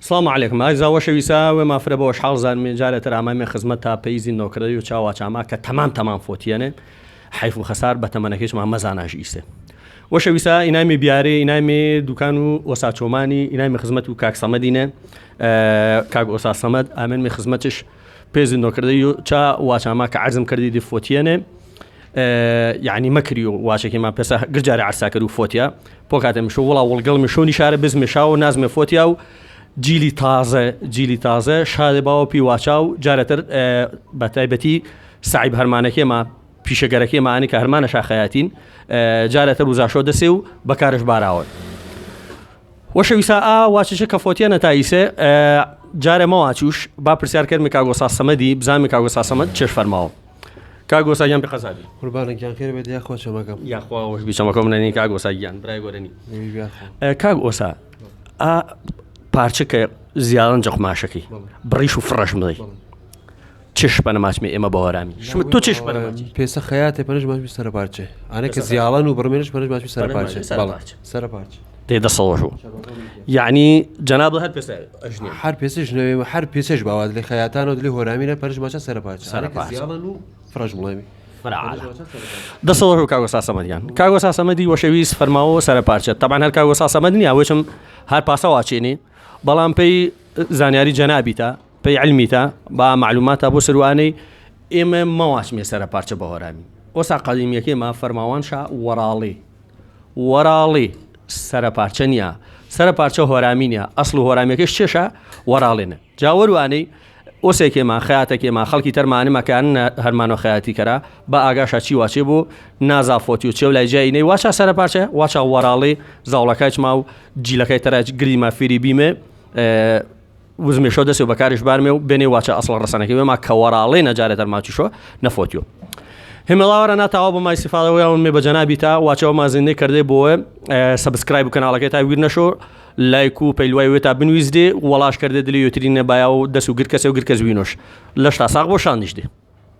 سڵام علیکم ئایزا وەشەویسا وێما فرە بە وەشحاڵ زانمێ جارێ تر ئامامێ خزمەت تا پەیزی نۆکرەی و چاوا چاما کە تەمام تەمام فۆتیەنێ حەیف و خەسار بە تەمەنەکەیچما مەزاناش ئیسێ وەشەویسا ئینامی بیارێ ئینامی دوکان و ئۆسا چۆمانی ئینامی خزمەت و کاک سەمەدینێ کاک ئۆسا سەمەد ئامێنمی خزمەتش پێزی نۆکردەی و چا واچاما کە عەرزم کردی دی فۆتیەنێ یعنی مەکری و واچەکەی ما پێسا گرجارە عەرسا کرد و فۆتیا پۆ کاتێ مشۆ وڵا وڵگەڵ مشۆ نیشارە بزمێ شاو نازمێ فۆتیا و جیلی تازە جیلی تازە شادێ باوە پی واچا و جارەتر بە تایبەتی سعیب هەرمانەکێ ما پیشەگەرەکێ مانی کە هەرمانە شاخەیاتین جارەتر وزاشۆ دەسێ و بەکارش باراوە. وەشەویسا ئا واچشە کە فۆتیەنە تا ئیسێ جارێ مەواچوش با پرسیار کەرمی کاک وەسا سەمەدی بزانمی کاک وەسا سەمەد چێش فەرماوە کاک وەسا گیان بقەزابی قوربانە گیان خێر بێت یاخوا چەمەکەم یاخوا وەش بی چەمەکەم نەنی کاک وەسا گیان برای گۆرەنی کاک وەسا ئا پارچە کە زیادن جە قوماشەکەی بڕیش و فڕەش مڵی چش پەنەماچمی ئێمە بە هۆرامی تۆ چش پەنەماچی پێسە خەیاتێ پەنج ماچمی سەرە پارچێ ئانە کە زیاڵان و بڕمێنش پەنج ماچمی سەرە پارچێ سەرە پارچێ دێ دەسەڵەش بوو یعنی جەناب هەر پێسە ئەژنێ هەر پێسش نەوێ هەر پێسش باوات لە خەیاتان و دلی هۆرامینە پەرش ماچە سەرە پارچە سەرە پارچە زیاڵان و فرەش بڵێمی دەسەڵەش بوو کاک وەستا سەمەدیان کاک وەستا سەمەدی وەشەویست فەرماوە سەرە پارچە تەبعەن هەر کاک وەستا سەمەد نییە وەچم هەر پاسەوا چێنی بەڵام پێی زانیاری جەنابیتە پێی علمیتە با معلوماتە بۆ سروانەی ئێمە مەواچمێ سەرە پارچە بە هۆرامی ئۆسا قەدیمیەکەی ما فەرماوان شا وەراڵی وەراڵی سەرە پارچە نییە سەرە پارچە هۆرامی نییە ئەسڵ و هۆرامیەکەش چێشە وەراڵێنە جاوەروانەی ئۆسێکێمان خەیاتەکێمان خەڵکی تەرمانە مەکان هەرمانۆ خەیاتی کەرا بە ئاگاشا چی واچێ بوو نازا فۆتی و چێو لای جای نەی واچا سەرە پارچە واچا وەراڵی زاوڵەکایچما و جیلەکەی تەراج گریما فیری بیمێ وزمێشۆ دەسێ و بەکاریش بارمێ و بێنێ واچە ئەسڵە ڕەسەنەکەی وێما کە وەراڵێ نەجارێ دەرماچیشۆ نەفۆتیۆ. هێمەڵاوەرە نا تاوا بۆ مای سیفاڵە ویاون مێ بە جەنابی تا واچەوە ما زیندەی کردێ بۆ سەبسکرایب و کەناڵەکەی تا ویر نەشۆ لایک و پەیلوای وێ تا بنویزدێ وەڵاش کردێ دلی یۆترینە بایا و دەس و گر کەسێ و گر کەس وینۆش لەشتا ساغ بۆ شاندیش دێ.